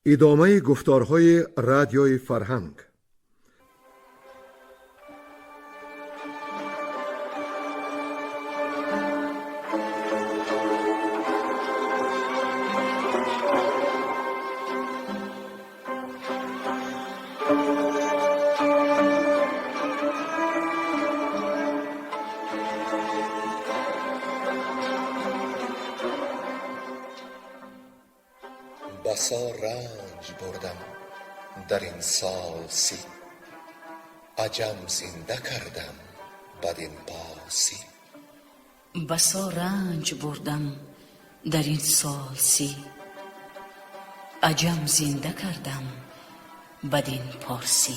Идомаи гуфторҳои Радиои Фарҳанг. Басо ранҷ бурдам дар ин сол 30, аҷам зинда кардам бадин посӣ. Басо ранҷ бурдам дар ин сол 30, аҷам зинда кардам бадин порсӣ.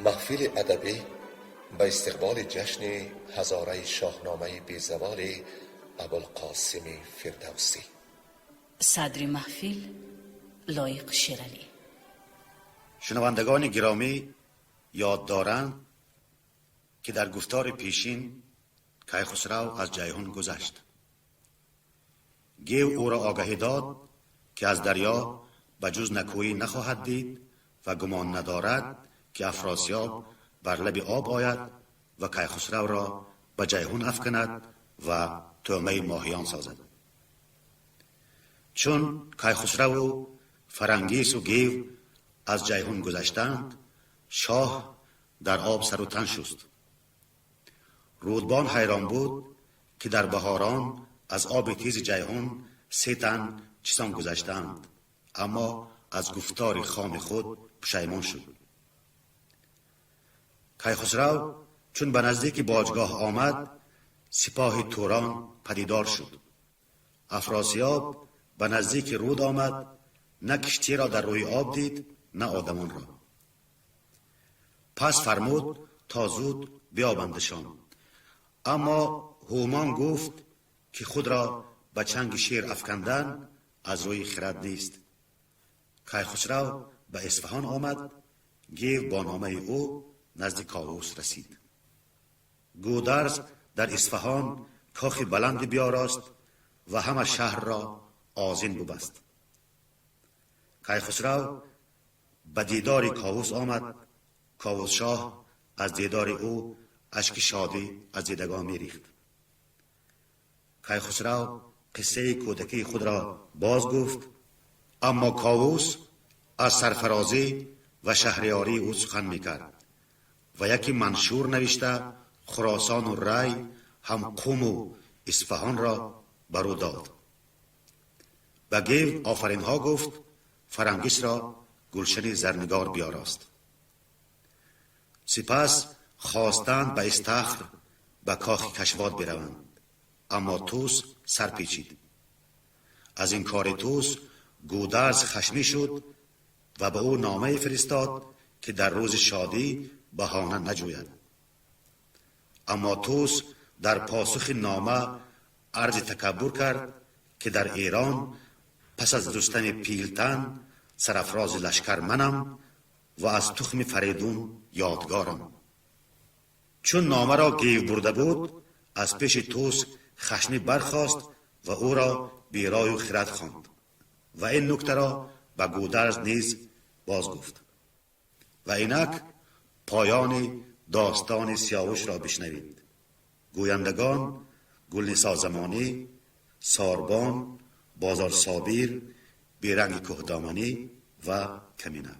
Маҳфили адабӣ ба истиқболи ҷашни ҳазораи шоҳномаи безаволи Абулқосими Фирдавсӣ. Садри маҳфил Лоиқ Шералӣ. Шунавандагони гиромӣ ёд доранд, ки дар гуфтори пешин Кайхусрав аз Ҷайҳун гузашт. Гев ӯро огаҳӣ дод, ки аз дарё ба ҷуз накӯӣ нахоҳад дид ва гумон надорад, ки Афросиёб бар лаби об ояд ва Кайхусравро ба Ҷайҳун афканад ва тӯъмаи моҳиён созад. Чун Кайхусраву Фарангису Гев аз Ҷайҳун гузаштанд, шоҳ дар об сару тан шуст. Рудбон ҳайрон буд, ки дар баҳорон аз оби тези Ҷайҳун се тан чисон гузаштанд, аммо аз гуфтори хоми худ пушаймон шуд. Кайхусрав чун ба наздики боҷгоҳ омад, сипоҳи Турон падидор шуд. Афросиёб ба наздики руд омад, на киштиро дар рӯи об дид, на одамонро. Пас фармуд то зуд биёбандашон. Аммо Ҳумон гуфт, ки худро ба чанги шер афкандан аз рӯи хирад нест. Кайхусрав ба Исфаҳон омад, Гев бо номаи ӯ назди Ковус расид. Гударз дар Исфаҳон кохи баланди биёрост ва ҳама шаҳрро озин бубаст. Кайхусрав ба дидори Ковус омад. Ковусшоҳ аз дидори ӯ ашки шодӣ аз дидагон мерихт. Кайхусрав қиссаи кӯдакии худро боз гуфт, аммо Ковус аз сарфарозӣ ва шаҳриёрии ӯ сухан мекард ва яке маншур навишта Хуросону Рай ҳам Қуму Исфаҳонро бар ӯ дод. Ба Гев офаринҳо гуфт, Фарангисро гулшани зарнигор биёрост. Сипас хостанд ба Истахр ба кохи Кашвод бираванд, аммо Тӯс сар печид. Аз ин кори Тӯс Гударз хашмӣ шуд ва ба ӯ номае фиристод, ки дар рӯзи шодӣ баҳона наҷӯяд. Аммо Тӯс дар посухи нома арзи такаббур кард, ки дар Эрон пас аз Рустами Пилтан сарафрози лашкар манам ва аз тухми Фаридун ёдгорам. Чун номаро Гев бурда буд, аз пеши Тӯс хашмӣ бархост ва ӯро берою хирад хонд ва ин нуктаро ба Гударз низ боз гуфт. Ва инак поёни достони Сиёвушро бишнавед. Гӯяндагон Гулнисо Замонӣ, Сорбон, Бозор Собир, Беранги Кӯҳдоманӣ ва Камина.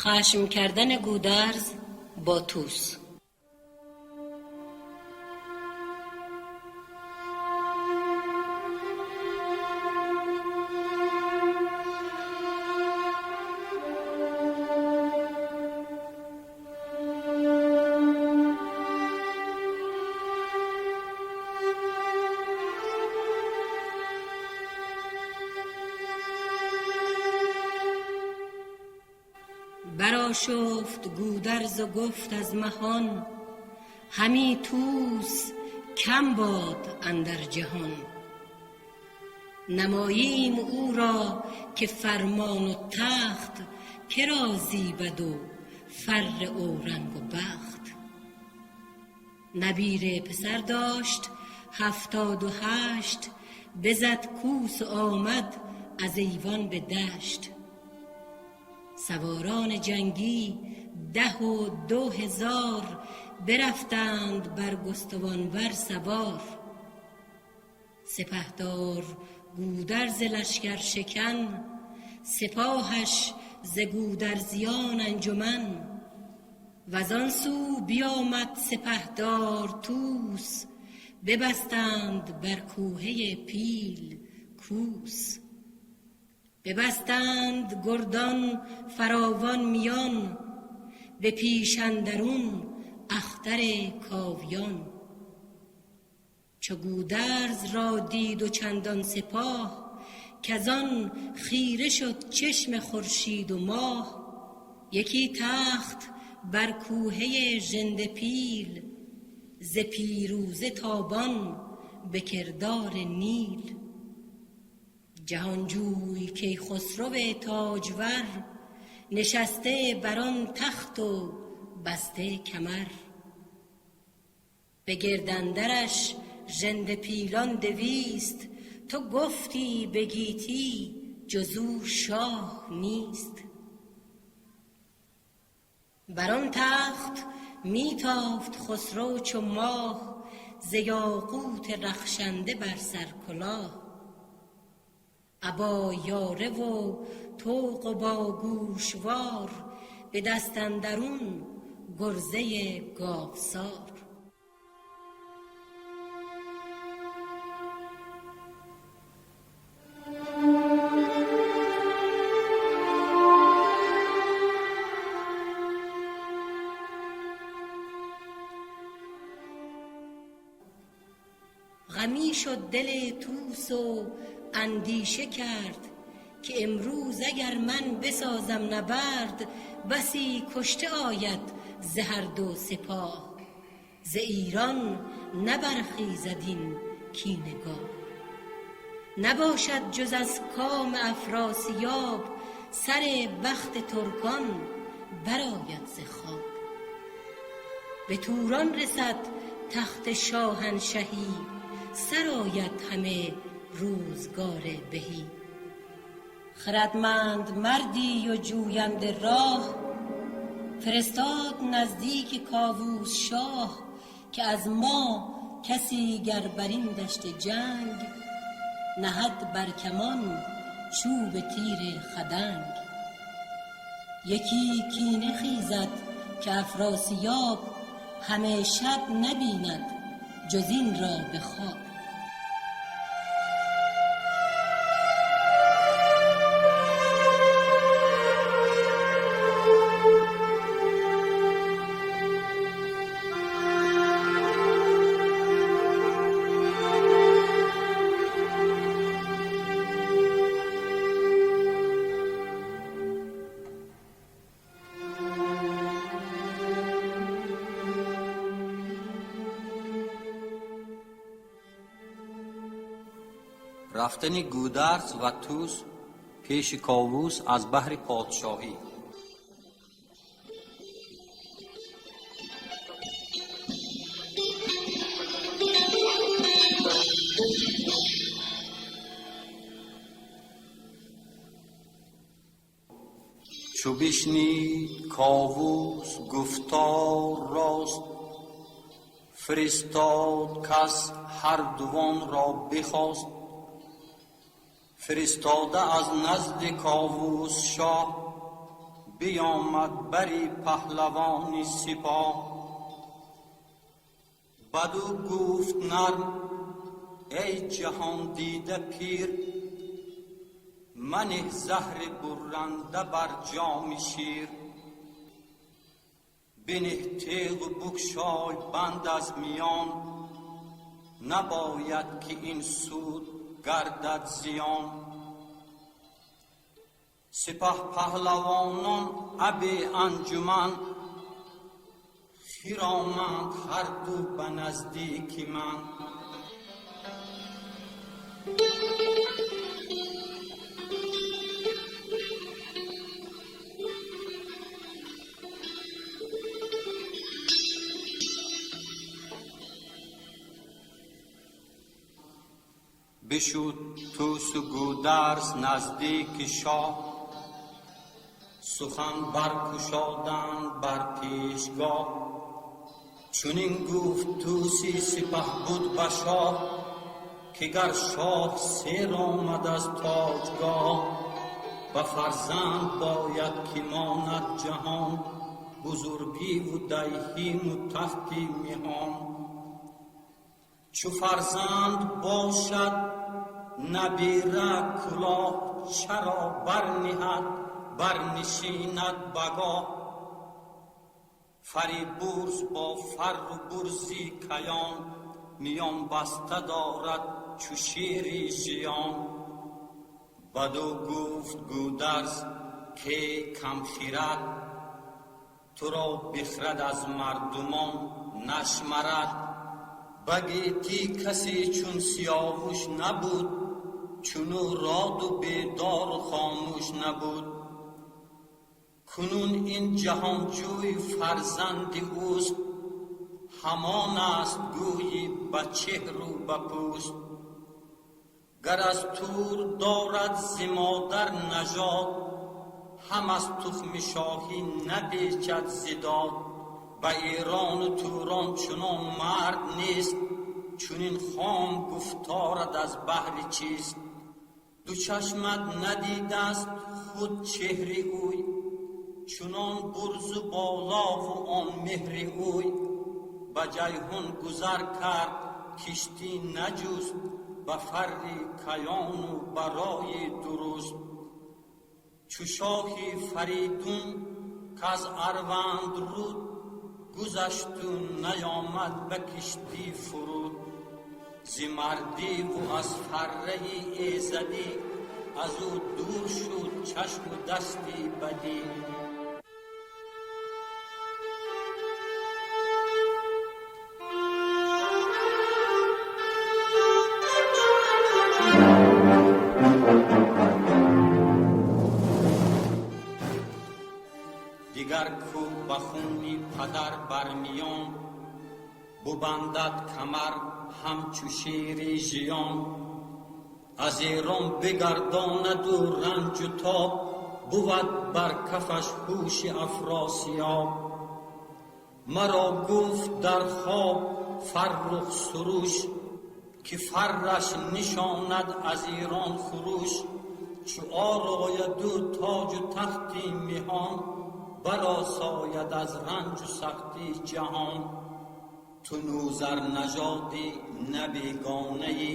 خشم کردن گودرز با توس. برآشفت گودرز و گفت از مهان، همی توس کم باد اندر جهان. نماییم او را که فرمان و تخت، کرا زیبد و فر اورنگ و بخت. نبیره پسر داشت 78، بزد کوس و آمد از ایوان به دشت. سواران جنگی 12,000، برفتند بر گستوانور سوار. سپهدار گودرز لشکر شکن، سپاهش ز گودرزیان انجمن. وزان سو بیامد سپهدار توس، ببستند بر کوهه پیل کوس. ببستند گردان فراوان میان، به پیش اندرون اختر کاویان. چو گودرز را دید و چندان سپاه، کزان خیره شد چشم خورشید و ماه. یکی تخت بر کوهه ژنده پیل، ز پیروزه تابان به کردار نیل. جهانجوی کیخسرو تاجور، نشسته بر آن تخت و بسته کمر. به گرد اندرش ژنده پیلان 200، تو گفتی به گیتی جز او شاه نیست. بر آن تخت می تافت خسرو چو ماه، ز یاقوت رخشنده بر سر کلاه. ابا یاره و طوق و با گوشوار، به دست اندرون گرزه گاوسار. غمی شد دل توس و اندیشه کرد، که امروز اگر من بسازم نبرد، بسی کشته آید ز هر دو سپاه. ز ایران نبرخیزد این کینه گاه. نباشد جز از کام افراسیاب، سر بخت ترکان برآید ز خواب. به توران رسد تخت شاهنشهی، سرآید همه روزگار بهی. خردمند مردی و جوینده راه، فرستاد نزدیک کاووس شاه. که از ما کسی گر بر این دشت جنگ، نهد بر کمان چوب تیر خدنگ. یکی کینه خیزد که افراسیاب، همه شب نبیند جز این را به خواب. рафтани Гударз ва Тӯс пеши Ковус аз баҳри подшоҳӣ. Чу бишнид Ковус гуфтор рост, фиристод кас ҳар дувонро бихост. Фиристода аз назди Ковус шоҳ, биёмад бари паҳлавони сипоҳ. Баду гуфт нарм: эй ҷаҳондида пир, манеҳ заҳри бурранда бар ҷоми шир. Бинеҳ теғу букшой банд аз миён, набояд ки ин суд гардад зиён. Сипаҳ паҳлавонон аби анҷуман, хироманд ҳар ду ба наздики ман. Бишуд Тӯсу Гӯдарз наздики шоҳ, сухан баркушоданд бар пешгоҳ. Чунин гуфт Тӯси сипаҳбуд ба шоҳ, ки гар шоҳ сер омад аз тоҷгоҳ, ба фарзанд бояд ки монад ҷаҳон, бузургиву дайҳиму тахти меҳон. Чу фарзанд бошад набира кулоҳ, чаро барниҳад барнишинад багоҳ. Фарибурз бо фарру бурзи каён, миён баста дорад чу шери жиён. Баду гуфт Гӯдарз ке камхирад, туро бихрад аз мардумон нашмарад. Ба гетӣ касе чун Сиёвуш набуд, чуну роду бедору хомӯш набуд. Кунун ин ҷаҳонҷӯй фарзанди ӯст, ҳамон аст гӯйи ба чеҳру ба пӯст. Гар аз тур дорад зи модар нажод, ҳам аз тухми шоҳӣ напечад зи дод. Ба Эрону Турон чунон мард нест, чунин хом гуфторад аз баҳри чист. Ду чашмат надидаст худ чеҳри ӯй, чунон бурзу болову он меҳри ӯй. Ба Ҷайҳун гузар кард киштӣ наҷуст, ба фарри каёну барои дуруст. Чу шоҳи Фаридун каз Арванд руд, гузашту наёмад ба киштӣ фуруд. Зи мардиву аз фарраи эзадӣ, аз ӯ дур шуд чашму дасти бадӣ. Дигар ку ба хуни падар бармиён, бубандад камар ҳамчу шери жиён. Аз Эрон бигардонаду ранҷу тоб, бувад бар кафаш ҳуши Афросиёб. Маро гуфт дар хоб Фаррух Суруш, ки фарраш нишонад аз Эрон хуруш. Чу орояду тоҷу тахти меҳон, баросояд аз ранҷу сахти ҷаҳон. Ту нузарнажодӣ на бегонаӣ,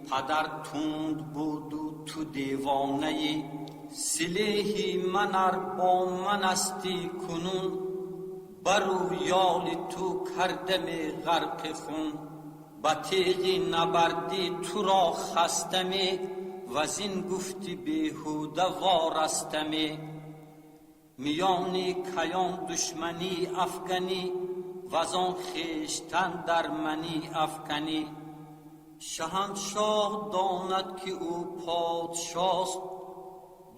падар тунд буду ту девонаӣ. Силеҳи ман ар бо манасти кунун, бару ёли ту кардаме ғарқи хун. Ба теғи набардӣ туро хастаме, вазин гуфти беҳуда ворастаме. Миёни каён душманӣ афганӣ, вазон хештан дар манӣ афканӣ. Шаҳаншоҳ донад ки ӯ подшост,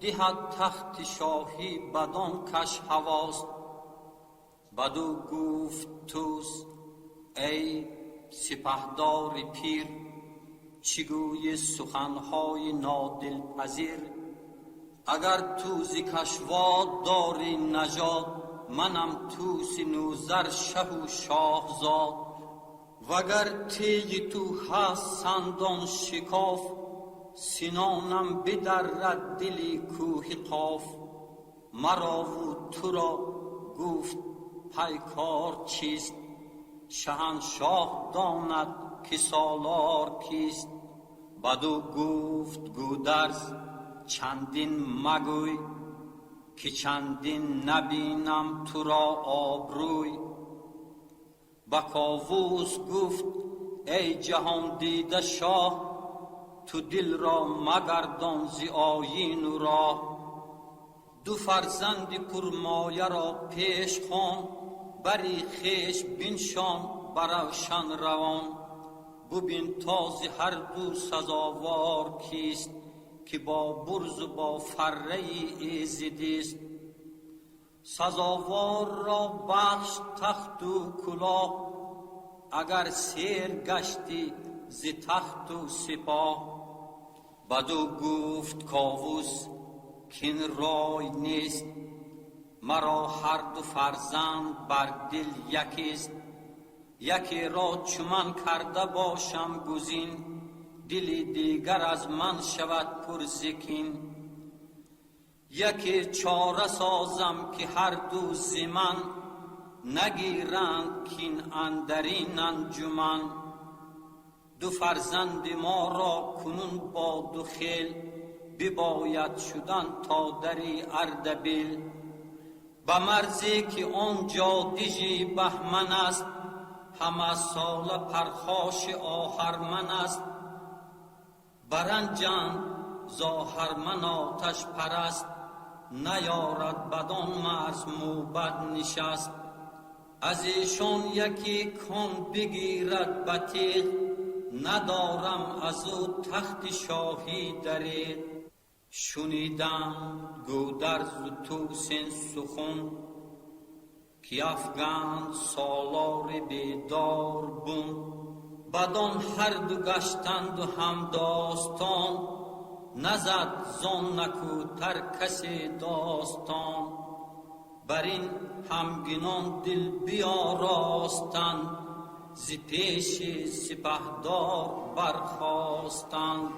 диҳад тахти шоҳӣ бадон каш ҳавост. Баду гуфт Тӯс эй сипаҳдори пир, чӣ гӯйи суханҳои нодилпазир. Агар ту зи Кашвод дорӣ нажод, манам Тӯси Нузар шаҳу шоҳзод. Вагар теғи ту ҳаст сандон шикоф, синонам бидаррад дили кӯҳи Қоф. Марову туро гуфт пайкор чист, шаҳаншоҳ донад ки солор кист. Баду гуфт Гӯдарз чандин магӯй, ки чандин набинам туро обрӯй. Ба Ковус гуфт эй ҷаҳондида шоҳ, ту дилро магардон зи оину роҳ. Ду фарзанди пурмоя ро пеш хон, бари хеш биншон ба равшан равон. Бубин то зи ҳар ду сазовор кист, ки бо бурзу бо фарраи эзидист. Сазовор ро бахш тахту кулоҳ, агар сер гаштӣ зи тахту сипоҳ. Бадӯ гуфт Ковус кин рой нест, маро ҳар ду фарзанд бар дил якист. Якеро чу ман карда бошам гузин, дили дигар аз ман шавад пур зи кин. Яке чора созам ки ҳар ду зи ман нагиранд кин андарин анҷуман. Ду фарзанди моро кунун бо ду хел бибояд шудан то дари Ардабил. Ба марзе ки он ҷо дижи баҳман аст, ҳама сола пархоши оҳарман аст. Баранҷанд зоҳарман оташпараст, наёрад бадон марз мӯбад нишаст. Аз эшон яке кон бигирад ба теғ, надорам аз ӯ тахти шоҳӣ дареғ. Шуниданд Гӯдарзу Тӯс ин сухан, ки афганд солори бедор бун. Бадон ҳар ду гаштанду ҳамдостон, назад зон накӯтар касе достон. Бар ин ҳамгинон дил биёростанд, зи пеши сипаҳдор бархостанд.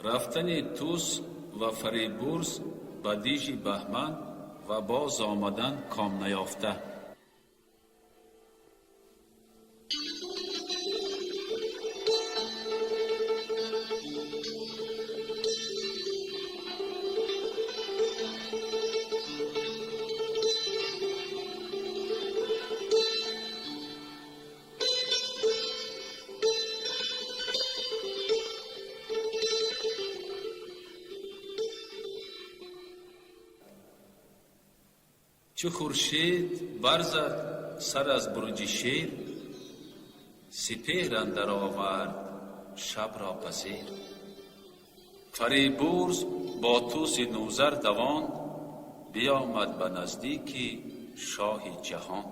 Рафтани Тӯс ва Фарибурз ба дижи Баҳман ва боз омадан ком наёфта. Чу хуршед барзад сар аз бурҷи шер, сипеҳр андар овард шабро ба зер. Фарибурз бо Тӯси Нӯзар давон биёмад ба наздики шоҳи ҷаҳон.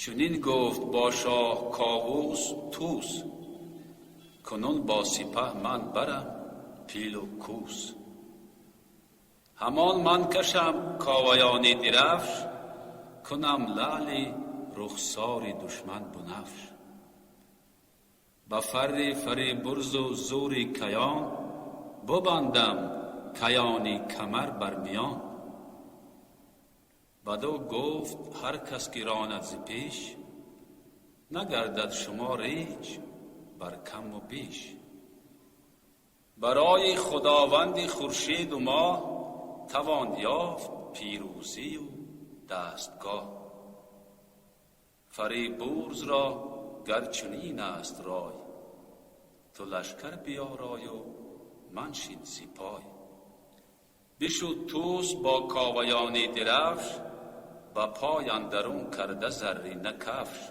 Чунин гуфт бо шоҳ Ковус Тӯс: кунун бо сипаҳ ман барам пилу кӯс. Ҳамон ман кашам Коваёни дирафш, кунам лаъли рухсори душман бунафш. Ба фарри Фарибурзу зури каён бубандам каёни камар бар миён. Бадӯ гуфт ҳар кас ки ронад зи пеш, нагардад шумо ҳеҷ бар каму беш. Барои худованди хуршеду моҳ тавон ёфт пирӯзию дастгоҳ. Фарибурзро гар чунин аст рой, ту лашкар биёрою ман шин сипой. Бишуд Тӯс бо Коваёни дирафш, ба пой андарун карда заррина кафш.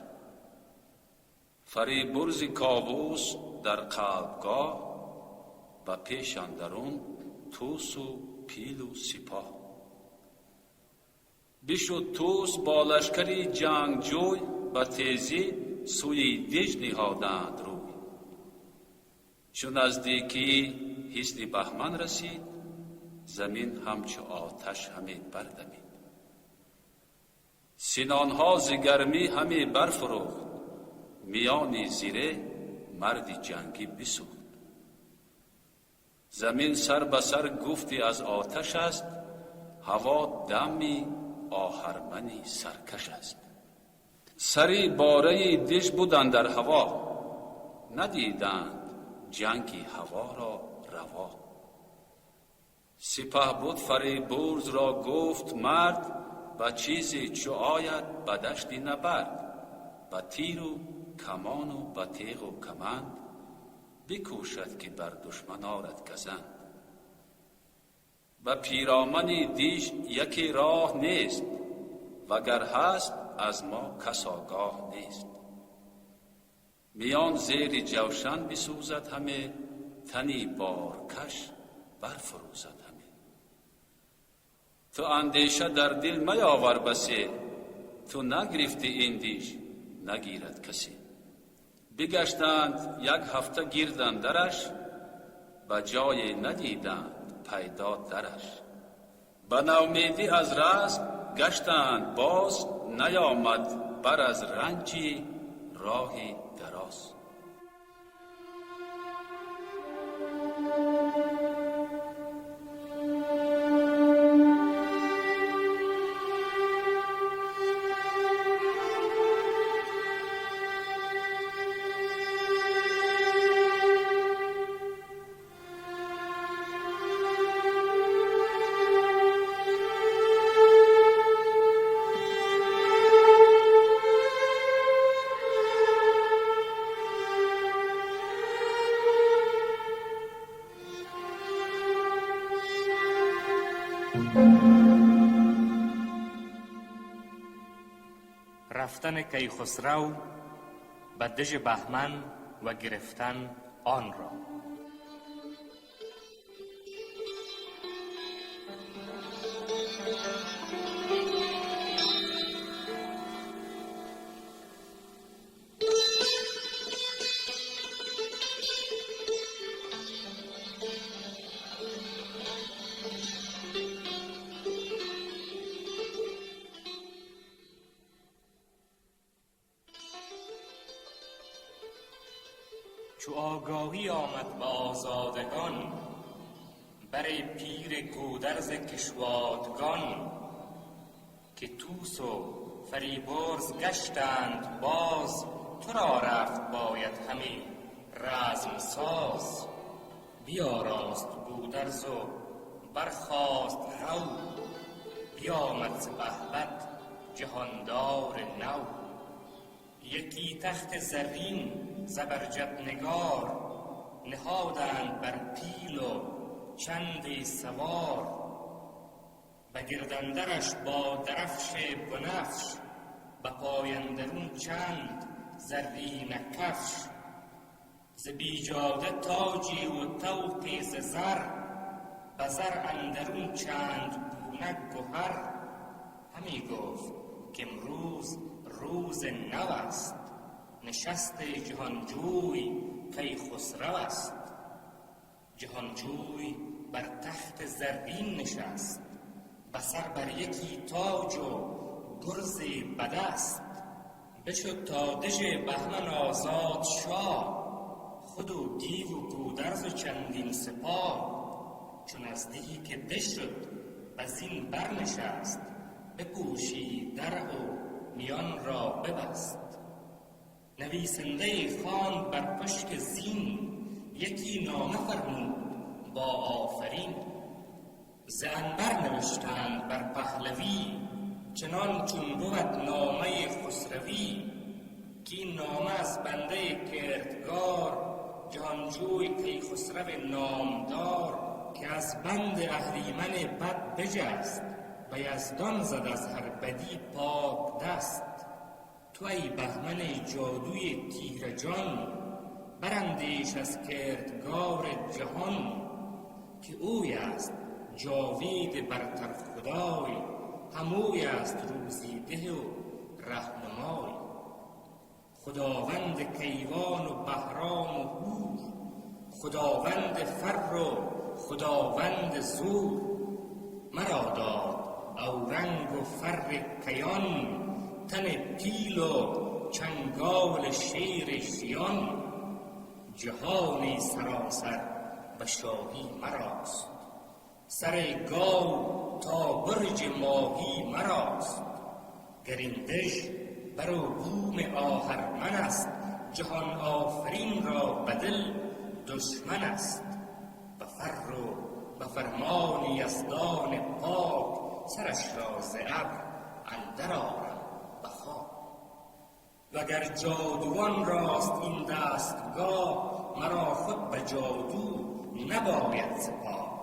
Фарибурзи Ковус дар қалбгоҳ, ба пеш андарун Тӯсу пилу сипоҳ. Бишуд Тӯс бо лашкари ҷангҷӯй, ба тезӣ сӯи диж ниҳоданд рӯй. Чу наздикии ҳисни Баҳман расид, замин ҳамчу оташ ҳаме бардамид. Синонҳо зи гармӣ ҳаме барфурӯхт, миёни зиреҳ марди ҷангӣ бисӯхт. Замин сар ба сар гуфтӣ аз оташ аст, ҳаво дами оҳармани саркаш аст. Сари бораи диж буд андар ҳаво, надиданд ҷанги ҳаворо раво. Сипаҳ буд Фарибурзро гуфт мард, ба чизе чу ояд ба дашти набард, ба тиру камону ба теғу каманд, бикӯшад ки бар душман орад газанд. Ба пиромани диж яке роҳ нест, вагар ҳаст аз мо кас огоҳ нест. Миён зери ҷавшан бисӯзад ҳаме, тани боркаш барфурӯзад ҳаме. Ту андеша дар дил маёвар басе, ту нагирифтӣ ин диж, нагирад касе. Бигаштанд як ҳафта гирд андараш, ба ҷое надиданд пайдо дараш. Ба навмедӣ аз расм гаштанд боз, наёмад бар аз ранҷи роҳи дароз. رفتن کیخسرو به دژ بهمن و گرفتن آن را. چو آگاهی آمد به آزادگان، بر پیر گودرز کشوادگان، که توس و فریبرز گشتند باز، تو را رفت باید همی رزم ساز. بیاراست گودرز و برخاست رو، بیامد سپهبد جهاندار نو. یکی تخت زرین زبرجد نگار، نهادند بر پیل و چندی سوار. به گرد اندرش با درفش بنفش، به پای اندرون چند زرین کفش. ز بیجاده تاجی و طوقی ز زر، به زر اندرون چند گونه گهر. همی گفت که امروز روز نو است، نشست جهانجوی کیخسرو است. جهانجوی بر تخت زرین نشست، به سر بر یکی تاج و گرز بدست. بشد تا دژ بهمن آزاد شاه، خود و گیو و گودرز و چندین سپاه. چون نزدیک دژ شد بزین برنشست، بپوشید درع و میان را ببست. نویسنده خواند بر پشت زین، یکی نامه فرمود با آفرین. ز عنبر نوشتند بر پهلوی، چنان چون بود نامه خسروی. که این نامه از بنده کردگار، جهانجوی کیخسرو نامدار. که از بند اهریمن بد بجست، و یزدان زد از هر بدی پاک دست. تو ای بهمن جادوی تیره جان، براندیش از کردگار جهان، که اوی است جاوید برتر خدای، هموی است روزی ده و رهنمای. خداوند کیوان و بهرام و هور، خداوند فر و خداوند زور. مرا داد اورنگ و فر کیان، تن پیل و چنگال شیر ژیان. جهانی سراسر به شاهی مراست، سر گاو تا برج ماهی مراست. گر این دژ بر و بوم آهرمن است، جهان آفرین را به دل دشمن است. به فر و به فرمان یزدان پاک، سرش را ز ابر اندر آرم به خاک. وگر جادوان راست این دستگاه، مرا خود به جادو نباید سپاه.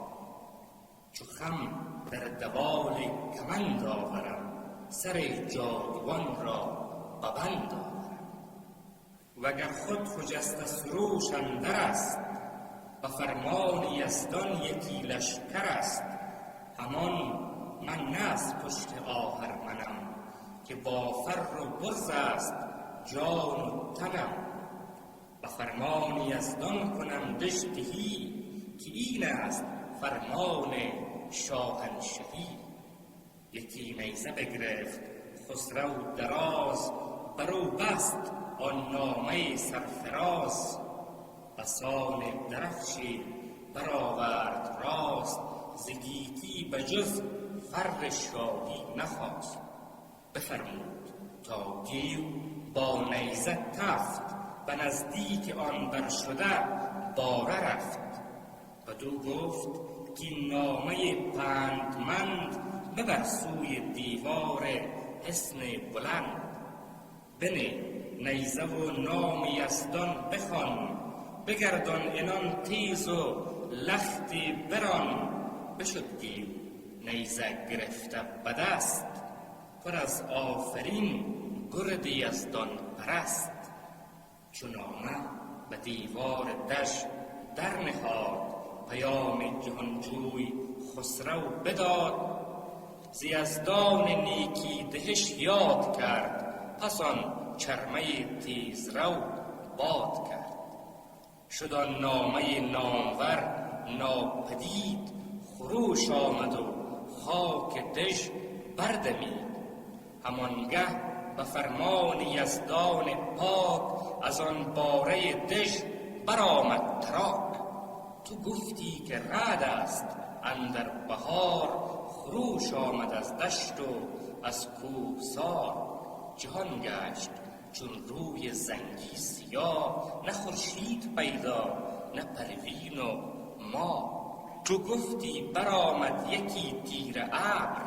چو خم در دوال کمند آورم، سر جادوان را به بند آورم. وگر خود خجسته سروش اندر است، به فرمان یزدان یکی لشکر است. همان من نه از پشت آهرمنم، که با فر و برز است جان و تنم. به فرمان یزدان کنم دژ تهی، که این است فرمان شاهنشهی. یکی نیزه بگرفت خسرو دراز، بر او بست آن نامه سرفراز. بسان درفشی برآورد راست، ز گیتی به جز فر شاهی نخواست. بفرمود تا گیو با نیزه تفت، به نزدیک آن بر شده باره رفت. بدو گفت که این نامه پندمند، ببر سوی دیوار حصن بلند. بنه نیزه و نام یزدان بخوان، بگردان عنان تیز و لختی بران. بشد گیو نیزه گرفته به دست، پر از آفرین گرد یزدان پرست. چو نامه به دیوار دژ در نهاد، پیام جهانجوی خسرو بداد. ز یزدان نیکی دهش یاد کرد، پس آن چرمه تیزرو باد کرد. شد آن نامه نامور ناپدید، خروش آمد و خاک دژ بردمید. همانگه به فرمان یزدان پاک، از آن باره دژ برآمد تراک. تو گفتی که رعد است اندر بهار، خروش آمد از دشت و از کوهسار. جهان گشت چون روی زنگی سیاه، نه خورشید پیدا نه پروین و ماه. تو گفتی برآمد یکی تیره ابر،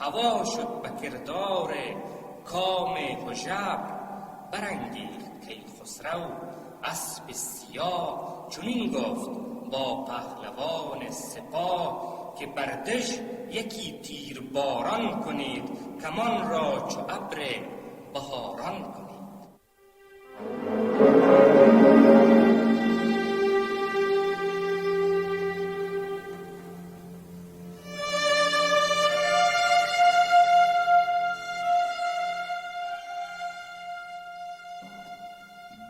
هوا شد به کردار کام هژبر. برانگیخت کیخسرو اسپ سیاه، چنین گفت با پهلوان سپاه. که بر دژ یکی تیر باران کنید، کمان را چو ابر بهاران کنید.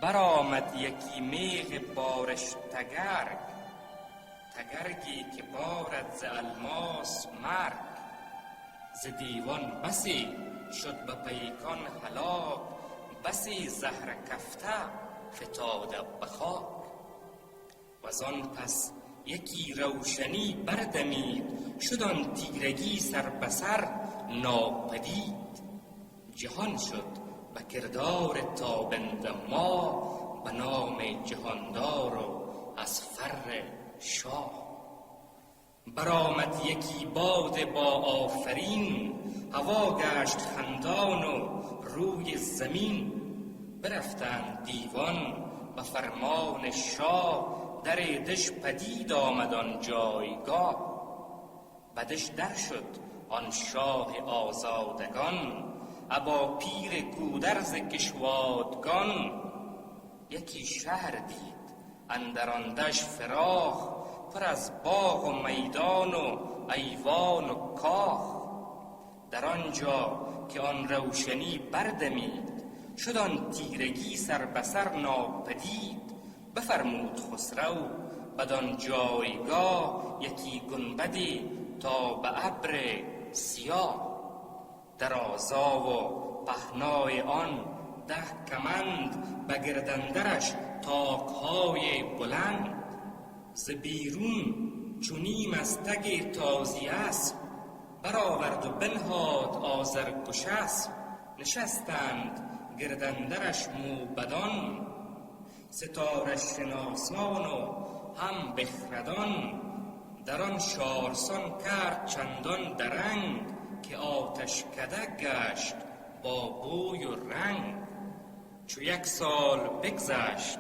برآمد یکی میغ بارش تگرگ، تگرگی که بارد ز الماس مرگ. ز دیوان بسی شد به پیکان هلاک، بسی زهره کفته فتاده به خاک. وزان پس یکی روشنی بردمید، شد آن تیرگی سر به سر ناپدید. جهان شد به کردار تابنده ما، به نام جهاندار و از فر شاه. برآمد یکی باد با آفرین، هوا گشت خندان و روی زمین. برفتند دیوان به فرمان شاه، در دژ پدید آمد آن جایگاه. به دژ در شد آن شاه آزادگان، ابا پیر گودرز کشوادگان. یکی شهر دید اندر آن دژ فراخ، پر از باغ و میدان و ایوان و کاخ. در آنجا که آن روشنی بردمید، شد آن تیرگی سر به سر ناپدید. بفرمود خسرو بدان جایگاه، یکی گنبدی تا به ابر سیاه. درازا و پهنای آن 10 کمند، به گرد اندرش طاقهای بلند. ز بیرون چو نیم از تگ تازی اسب، برآورد و بنهاد آذرگشسب. نشستند گرد اندرش موبدان، ستاره شناسان و هم بخردان. در آن شارسان کرد چندان درنگ، که آتش کده گشت با بوی و رنگ. چو 1 سال بگذشت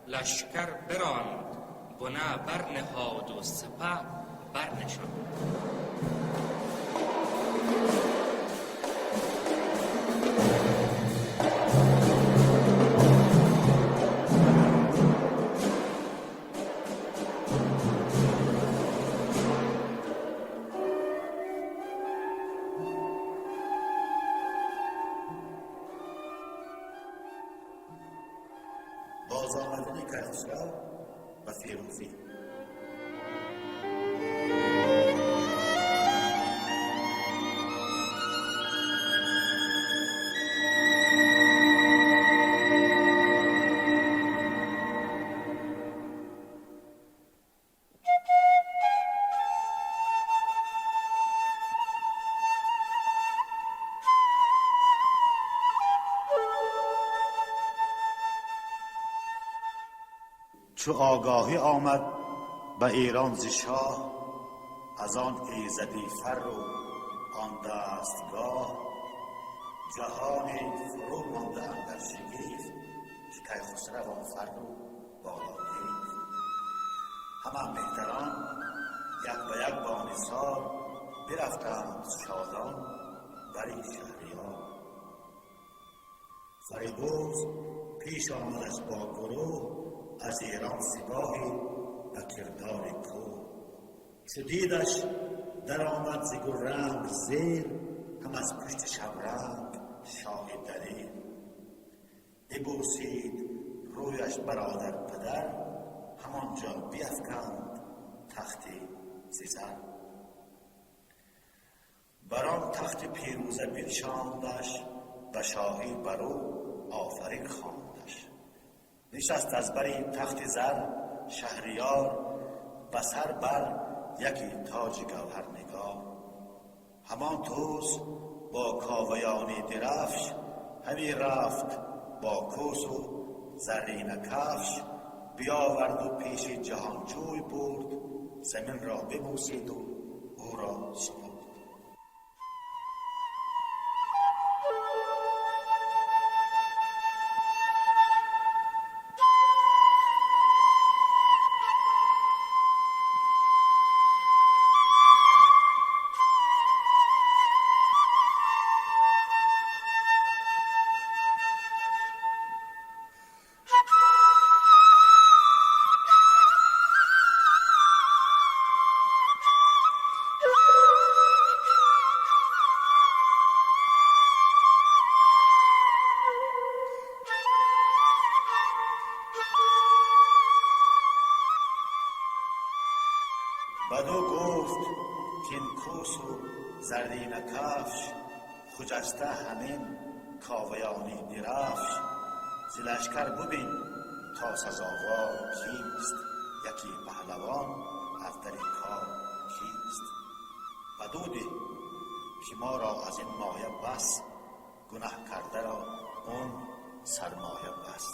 لشکر براند، بنه برنهاد و سپه برنشاند. بازآمدن کیخسرو و فیروزی. چو آگاهی آمد به ایران ز شاه، از آن ایزدی فر و آن دستگاه. جهان فرو مانده اندر شگفت، که کیخسرو آن فر و بالا گرفت. همه مهتران یک به یک با نثار، برفتند شادان بر شهریار. فریبرز پیش آمدش با گروه، از ایران سپاهی به کردار کوه. چو دیدش در آمد ز گلرنگ زیر، هم از پشت شبرنگ شاه دلیر. ببوسید رویش برادر پدر، همانجا بیفکند تخت زر. بر آن تخت پیروزه بنشاندش، به شاهی بر او آفرین خواندش. نشست از بر تخت زر شهریار، به سر بر یکی تاج گوهر نگار. همان توس با کاویانی درفش، همی رفت با کوس و زرین کفش. بیاورد و پیش جهانجوی برد، زمین را ببوسید و او را سپرد. بدو گفت که این کوس و زرین کفش، خجسته همین کاویانی درفش. ز لشکر ببین تا سزاوار کیست، یکی پهلوان از در کار کیست. بدو ده که ما را از این مایه بس، گنه کرده را اون سرمایه بس.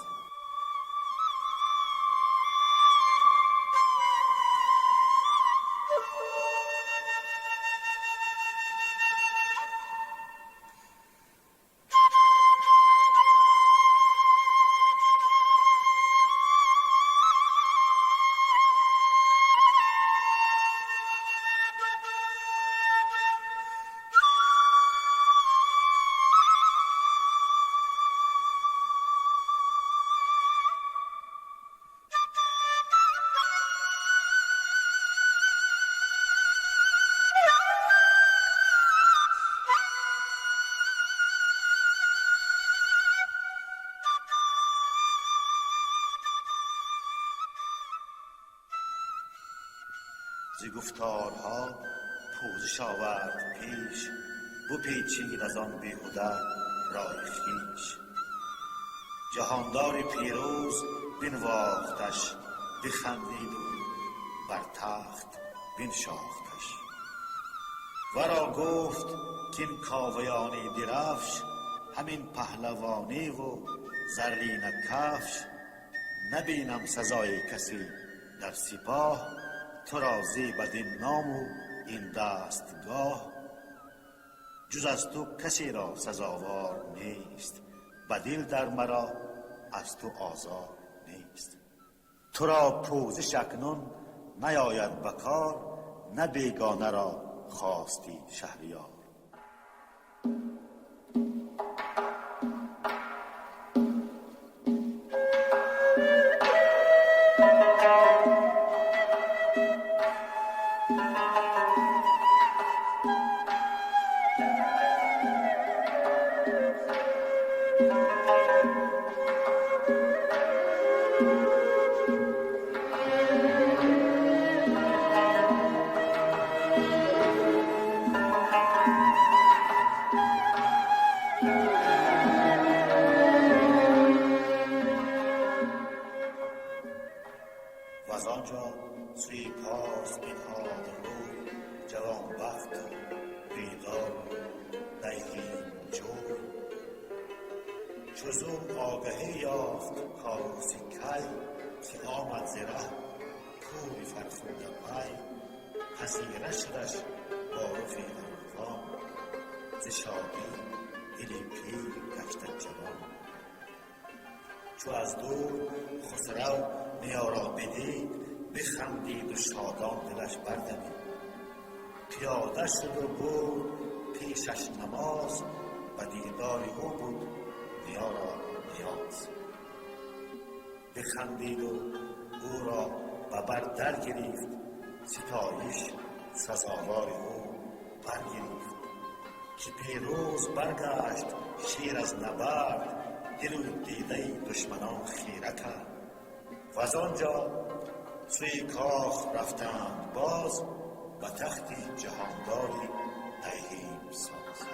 Зи гуфторҳо пӯзиш овард пеш, бупечид аз он беҳуда рой хеш. Ҷаҳондори пирӯз бинвохташ, бихандид у бар тахт биншохташ. Варо гуфт кин Коваёни дирафш, ҳамин паҳлавонӣ ву заррина кафш. Набинам сазои касе дар сипоҳ, туро зебад ин ному ин дастгоҳ. Ҷуз аз ту касеро сазовор нест, ба дил дар маро аз ту озор нест. Туро пӯзиш акнун наояд ба кор, на бегона ро хости шаҳриёр. و از آنجا سوی پارس بنهاد روی، جوانبخت و بیدار و دیهیم جوی. چو زو آگهی یافت کاووس کی، که آمد ز ره پور فرخنده پی. پذیره شدش با رخ ارغوان، ز شادی دل پیر گشته جوان. چو از دور خسرو نیا را بدید، بخندید و شادان دلش بردمید. پیاده شد و برد پیشش نماز، به دیدار او بود نیا را نیاز. بخندید و او را به بر در گرفت، ستایش سزاوار او برگرفت. که پیروز برگشت شیر از نبرد، دل و دیده دشمنان خیره کرد. و از آنجا سوی کاخ رفتند باز، به تخت جهانداری دیهیم ساز.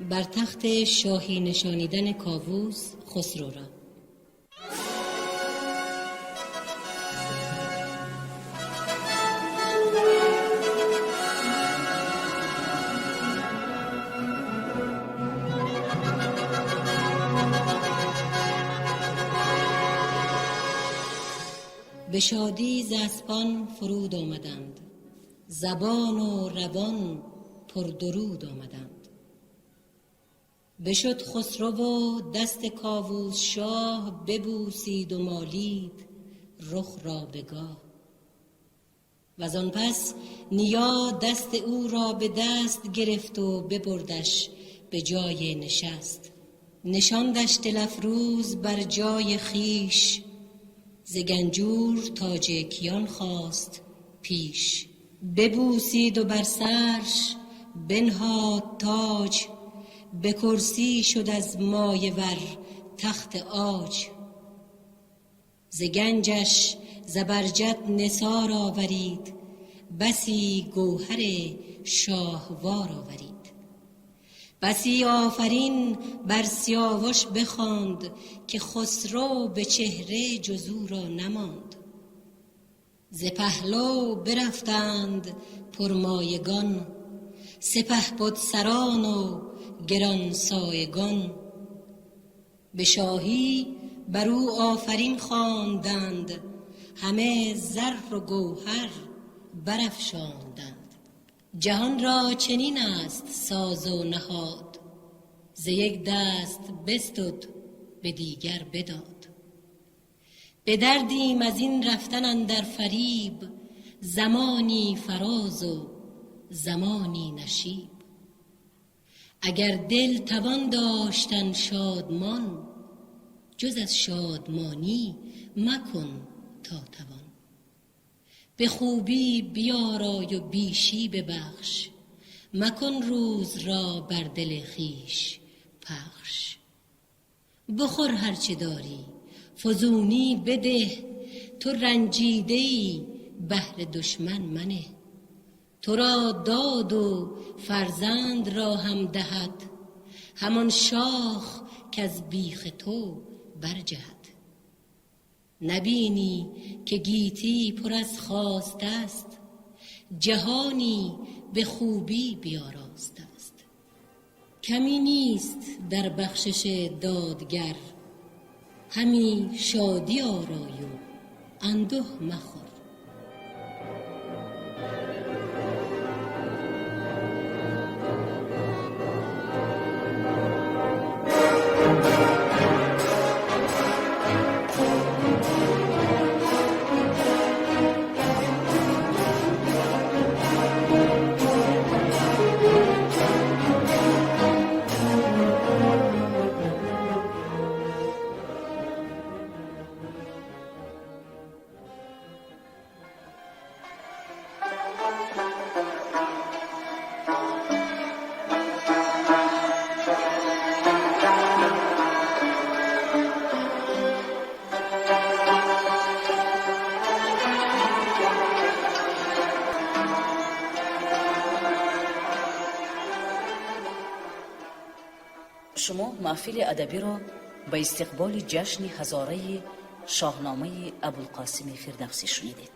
بر تخت شاهی نشانیدن کاووس خسرو را. به شادی ز اسپان فرود آمدند، زبان و روان پر درود آمدند. بشد خسرو و دست کاووس شاه، ببوسید و مالید رخ را به گاه. وزان پس نیا دست او را به دست گرفت و ببردش به جای نشست. نشاندش دل افروز بر جای خویش، ز گنجور تاج کیان خواست پیش. ببوسید و بر سرش بنهاد تاج، به کرسی شد از مایه ور تخت عاج. ز گنجش زبرجد نثار آورید، بسی گوهر شاهوار آورید. بسی آفرین بر سیاوش بخواند، که خسرو به چهره جز او را نماند. ز پهلو برفتند پرمایگان، سپهبد سران و گران سایگان. به شاهی بر او آفرین خواندند، همه زر و گوهر برافشاندند. جهان را چنین است ساز و نهاد، ز یک دست بستد به دیگر بداد. بدردیم از این رفتن اندر فریب، زمانی فراز و زمانی نشیب. اگر دل توان داشتن شادمان، جز از شادمانی مکن تا توان. به خوبی بیارای و بیشی ببخش، مکن روز را بر دل خویش پخش. بخور هرچه داری فزونی بده، تو رنجیده ای بهر دشمن منه. تو را داد و فرزند را هم دهد، همان شاخ کز بیخ تو برجهد. نبینی که گیتی پر از خواست است، جهانی به خوبی بیاراست است. کمی نیست در بخشش دادگر، همی شادی آرای و انده مخور. Шумо маҳфили адабиро ба истиқболи ҷашни ҳазораи Шоҳномаи Абулқосими Фирдавсӣ шунидед.